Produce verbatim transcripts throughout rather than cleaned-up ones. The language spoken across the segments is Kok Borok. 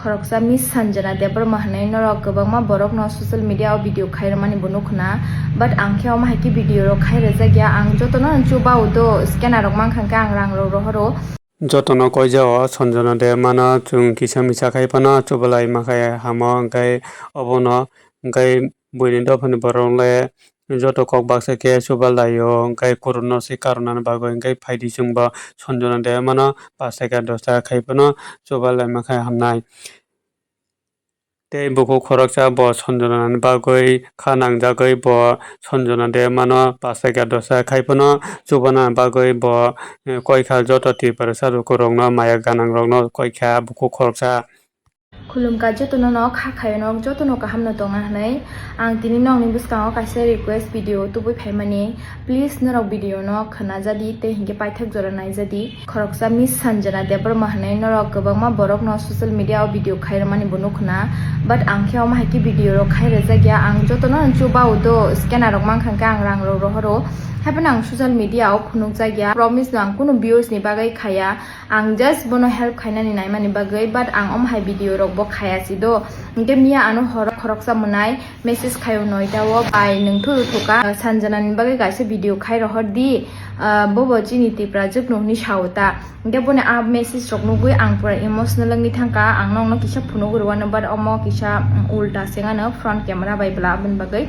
Khoroksa Miss Sanjana Debbarma hwnwi norok kwbangma borokno social media o video khairwmani bo nukhna, but ang khe omo hai khe video rok khai rwjak ya, ang jotono chuba o do scanner rok mankha khe ang rang rok rohoro. Jotono koijao Sanjana Debbarmano chwng kisa misa khai phano chubalai makhai hamo, hwnkhe obono hwnkhe buini dophani borok le joto kok baksa khe chuba laio, hwnkhe korona se karonani bagwi hwnkhe phaidi chwngbo Sanjana Debbarmano pash taka dos taka khai phano chuba laima khe hamnai. Tei bukhuk khoroksa bo Sanjana ni bagwi kha nangjagwi bo Sanjana Debbarmano pash taka dos taka khai phano chubana bagwi bo, eh, koi kha joto Tiprasa lukurokno maya ganangrokno koi kha bukhuk khoroksa. Khulumkha jotono no kha khayo nok jotono kaham no tonga hwnwi. Ang tini nokni bwskango kaisa request video tubui phaimani. Please norok video no khwnajadi tei hinkhe paithak jora naijadi. Khoroksa Miss Sanjana Debbarma hwnwi norok kwbangma borokno social media o video khairwmani bo nukhna. But ang khe omo hai khe video rok khai rwjak ya. Ang jotono chuba o do scanner rok mankha khe ang rang rok rohoro. Haiphano ang social media o phunukjak ya. Promise no ang kunu views ni bagwi khaya. Ang just bono help khainani naimani bagwi, but ang omo hai video rok bo khaya si do. Hwnkhe miya ano horo khoroksa mwnai message khaio noita o, "Bai, nwng thuru thuka, Sanjana ni bagwi kaisa video khai rohor di, ah, bobo chini Tipra jwk nungni sao ta." Hwnkhe boni a message rok nugwi ang pura emotional wngwi thangkha, ang nokno kisa phunugwi rwano, but omo kisa, mm, ulta se wngano front camera bai bwla, aboni bagwi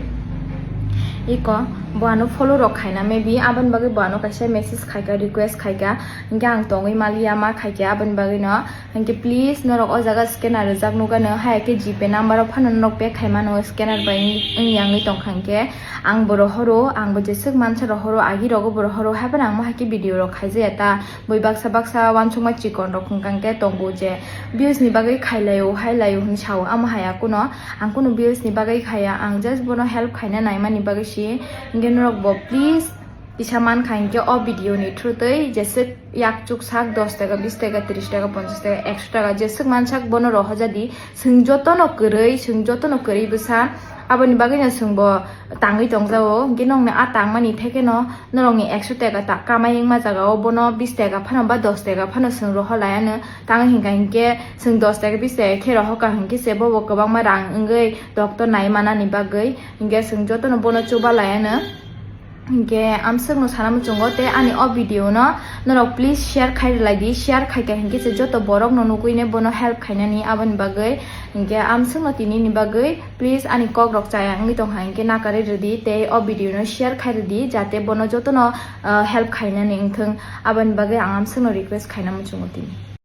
iko bo ano follow rok khaina, maybe aboni bagwi bo ano kaisa message khaika, request khaika. Hwnkhe ang tongwi maliya ma khaikhe aboni bagwino. Hwnkhe please norok o jaga scanner rijak nukgano, hai khe GPay number o phano norok pay khaimano, scanner bai wng-, wngya wngwi tongkha hwnkhe ang bo rohoro, ang bo jeswk mansa rohoro, agi rogo bo rohoro, haiphano ang mo hai khe video rok khaijaya ta, bui baksa baksa uansukma chikon rok hwnkha hwnkhe tongo je views ni bagwi khailaio, hailaio hwnwi sao, amo hai akuno ang kunu views ni bagwi khaya, ang just bono help khaina naimani bagwi si, hwnkhe norok bo please kisa mankha hinkhe o video ni through twi jeswk yakchuk sak dos taka, bis taka, tris taka, ponchas taka, ekso taka jeswk mansak bono rohorjadi. Chwng jotono kwrwi, chwng jotono kwrwi bwsa. Aboni bagwino chwng bo tangwi tongjago. Hinkhe nokni a tangmani thekheno norokni ekso taka ta kamai wngma jagao bono bis taka phano ba dos taka phano chwng rohor laiano. Tangwi hinkha hinkhe chwng dos taka, bis taka khe rohorkha hinkhe se bobo kwbangma rang wngwi doctor nai manani bagwi. Hinkhe chwng jotono bono chuba laiano. Hinkhe amswkno sana muchungo tei ani o video no norok please share khai rwlai di, share khaikha hinkhe se joto borok no nugwi ne bono help khainani aboni bagwi. Hinkhe amswkno tini ni bagwi please ani kok rok chaya wngwi tongkha hinkhe nakarwi rwdi tei o video no share khai rwdi jate bono jotono, ah, help khainani wngthwng aboni bagwi ang amswkno request khaina muchungo tini.